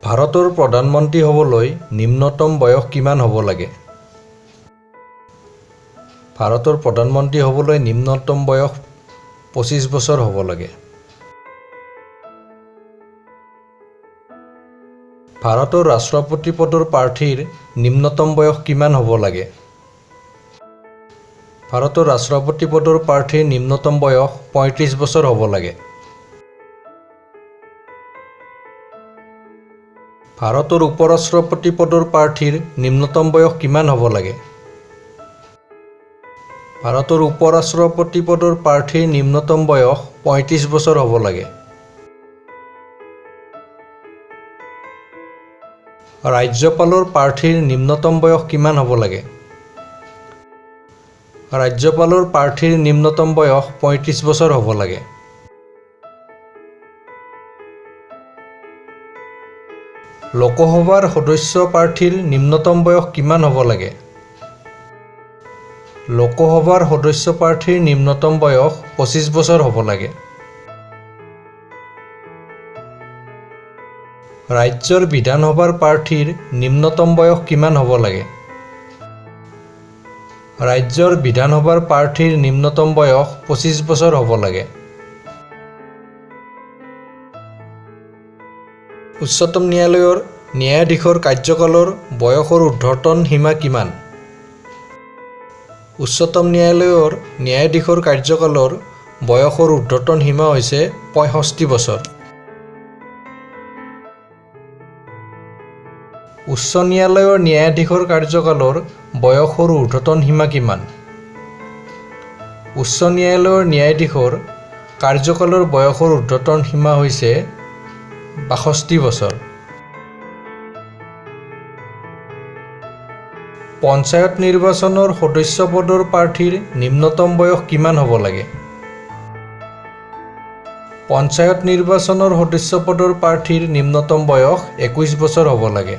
ভাৰতৰ প্ৰধানমন্ত্ৰী হ'বলৈ নিম্নতম বয়স কিমান হ'ব লাগে? ভাৰতৰ প্ৰধানমন্ত্ৰী হ'বলৈ নিম্নতম বয়স 25 বছৰ হ'ব লাগে। ভাৰতৰ ৰাষ্ট্ৰপতি পদৰ প্ৰাৰ্থীৰ নিম্নতম বয়স কিমান হ'ব লাগে? ভাৰতৰ ৰাষ্ট্ৰপতি পদৰ প্ৰাৰ্থীৰ নিম্নতম বয়স 35 বছৰ হ'ব লাগে। ভাৰতৰ উপ-ৰাষ্ট্ৰপতি পদৰ প্ৰাৰ্থীৰ নিম্নতম বয়স কিমান হ'ব লাগে? ভাৰতৰ উপ-ৰাষ্ট্ৰপতি পদৰ প্ৰাৰ্থীৰ নিম্নতম বয়স 35 বছৰ হ'ব লাগে। ৰাজ্যপালৰ প্ৰাৰ্থীৰ নিম্নতম বয়স কিমান হ'ব লাগে? ৰাজ্যপালৰ প্ৰাৰ্থীৰ নিম্নতম বয়স 35 বছৰ হ'ব লাগে। লোকসভাৰ সদস্য প্ৰাৰ্থীৰ নিম্নতম বয়স কিমান হ'ব লাগে? লোকসভাৰ সদস্য প্ৰাৰ্থীৰ নিম্নতম বয়স 25 বছৰ হ'ব লাগে। ৰাজ্যৰ বিধানসভাৰ প্ৰাৰ্থীৰ নিম্নতম বয়স কিমান হ'ব লাগে? ৰাজ্যৰ বিধানসভাৰ প্ৰাৰ্থীৰ নিম্নতম বয়স 25 বছৰ হ'ব লাগে। উচ্চতম ন্যায়ালয়ৰ ন্যায়াধীশৰ কাৰ্যকালৰ বয়সৰ ঊৰ্ধ্বতন সীমা কিমান? উচ্চতম ন্যায়ালয়ৰ ন্যায়াধীশৰ কাৰ্যকালৰ বয়সৰ ঊৰ্ধ্বতন সীমা হৈছে 65 বছৰ। উচ্চ ন্যায়ালয়ৰ ন্যায়াধীশৰ কাৰ্যকালৰ বয়সৰ ঊৰ্ধ্বতন সীমা কিমান? উচ্চ ন্যায়ালয়ৰ ন্যায়াধীশৰ কাৰ্যকালৰ বয়সৰ ঊৰ্ধ্বতন সীমা হৈছে 62 বছৰ। পঞ্চায়ত নিৰ্বাচনৰ সদস্য পদৰ প্ৰাৰ্থীৰ নিম্নতম বয়স কিমান হ'ব লাগে? পঞ্চায়ত নিৰ্বাচনৰ সদস্য পদৰ প্ৰাৰ্থীৰ নিম্নতম বয়স 21 বছৰ হ'ব লাগে।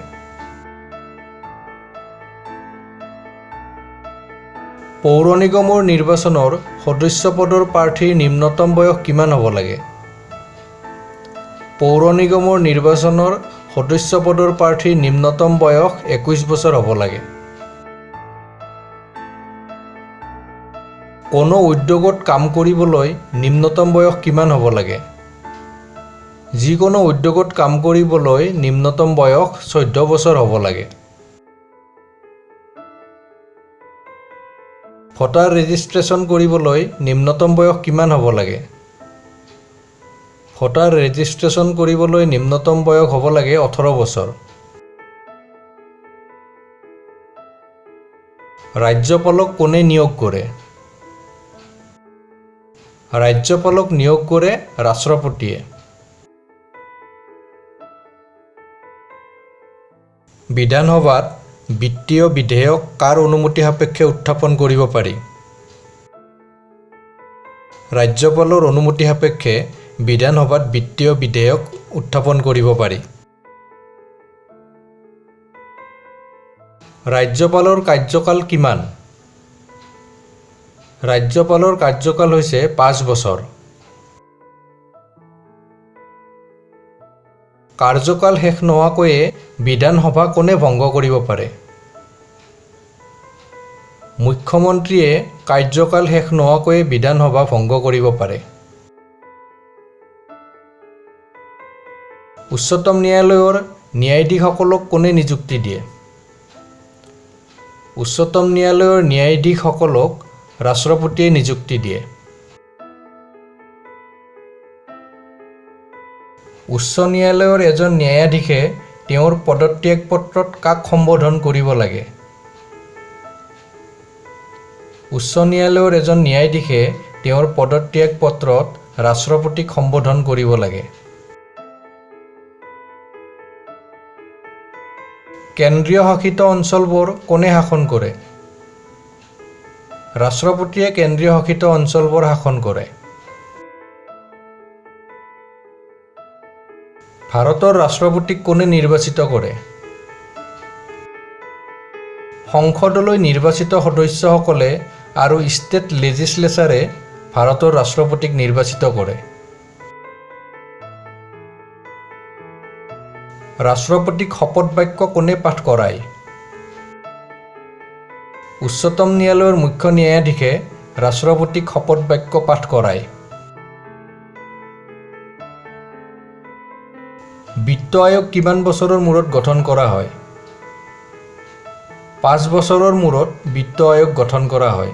পৌৰ নিগমৰ নিৰ্বাচনৰ সদস্য পদৰ প্ৰাৰ্থীৰ নিম্নতম বয়স কিমান হ'ব লাগে? পৌৰ নিগমৰ নিৰ্বাচনৰ সদস্য পদৰ প্ৰাৰ্থীৰ নিম্নতম বয়স 21 বছৰ হ'ব লাগে। কোনো উদ্যোগত কাম কৰিবলৈ নিম্নতম বয়স কিমান হ'ব লাগে? যিকোনো উদ্যোগত কাম কৰিবলৈ নিম্নতম বয়স 14 বছৰ হ'ব লাগে। ভোটাৰ ৰেজিষ্ট্ৰেচন কৰিবলৈ নিম্নতম বয়স কিমান হ'ব লাগে? ভোটাৰ ৰেজিষ্ট্ৰেচন কৰিবলৈ নিম্নতম বয়স হ'ব লাগে 18 বছৰ। ৰাজ্যপালক কোনে নিয়োগ কৰে? ৰাজ্যপালক নিয়োগ কৰে ৰাষ্ট্ৰপতিয়ে। বিধানসভাত বিত্তীয় বিধেয়ক কাৰ অনুমতি সাপেক্ষে উত্থাপন কৰিব পাৰি? ৰাজ্যপালৰ অনুমতি সাপেক্ষে বিধানসভাত বিত্তীয় বিধেয়ক উত্থাপন কৰিব পাৰি। ৰাজ্যপালৰ কাৰ্যকাল কিমান? ৰাজ্যপালৰ কাৰ্যকাল হৈছে 5 বছৰ। কাৰ্যকাল শেষ নোহোৱাকৈয়ে বিধানসভা কোনে ভংগ কৰিব পাৰে? মুখ্যমন্ত্ৰীয়ে কাৰ্যকাল শেষ নোহোৱাকৈয়ে বিধানসভা ভংগ কৰিব পাৰে। উচ্চতম ন্যায়ালয়ৰ ন্যায়াধীশসকলক কোনে নিযুক্তি দিয়ে? উচ্চতম ন্যায়ালয়ৰ ন্যায়াধীশসকলক ৰাষ্ট্ৰপতিয়ে নিযুক্তি দিয়ে। উচ্চ ন্যায়ালয়ৰ এজন ন্যায়াধীশে তেওঁৰ পদত্যাগ পত্ৰত কাক সম্বোধন কৰিব লাগে? উচ্চ ন্যায়ালয়ৰ এজন ন্যায়াধীশে তেওঁৰ পদত্যাগ পত্ৰত ৰাষ্ট্ৰপতিক সম্বোধন কৰিব লাগে। কেন্দ্ৰীয় শাসিত অঞ্চলবোৰ কোনে শাসন কৰে? ৰাষ্ট্ৰপতিয়ে কেন্দ্ৰীয় শাসিত অঞ্চলবোৰ শাসন কৰে। ভাৰতৰ ৰাষ্ট্ৰপতিক কোনে নিৰ্বাচিত কৰে? সংসদলৈ নিৰ্বাচিত সদস্যসকলে আৰু ষ্টেট লেজিছলেচাৰে ভাৰতৰ ৰাষ্ট্ৰপতিক নিৰ্বাচিত কৰে। ৰাষ্ট্ৰপতিক শপত বাক্য কোনে পাঠ কৰায়? উচ্চতম ন্যায়ালয়ৰ মুখ্য ন্যায়াধীশে ৰাষ্ট্ৰপতিক শপত বাক্য পাঠ কৰায়। বিত্ত আয়োগ কিমান বছৰৰ মূৰত গঠন কৰা হয়? 5 বছৰৰ মূৰত বিত্ত আয়োগ গঠন কৰা হয়।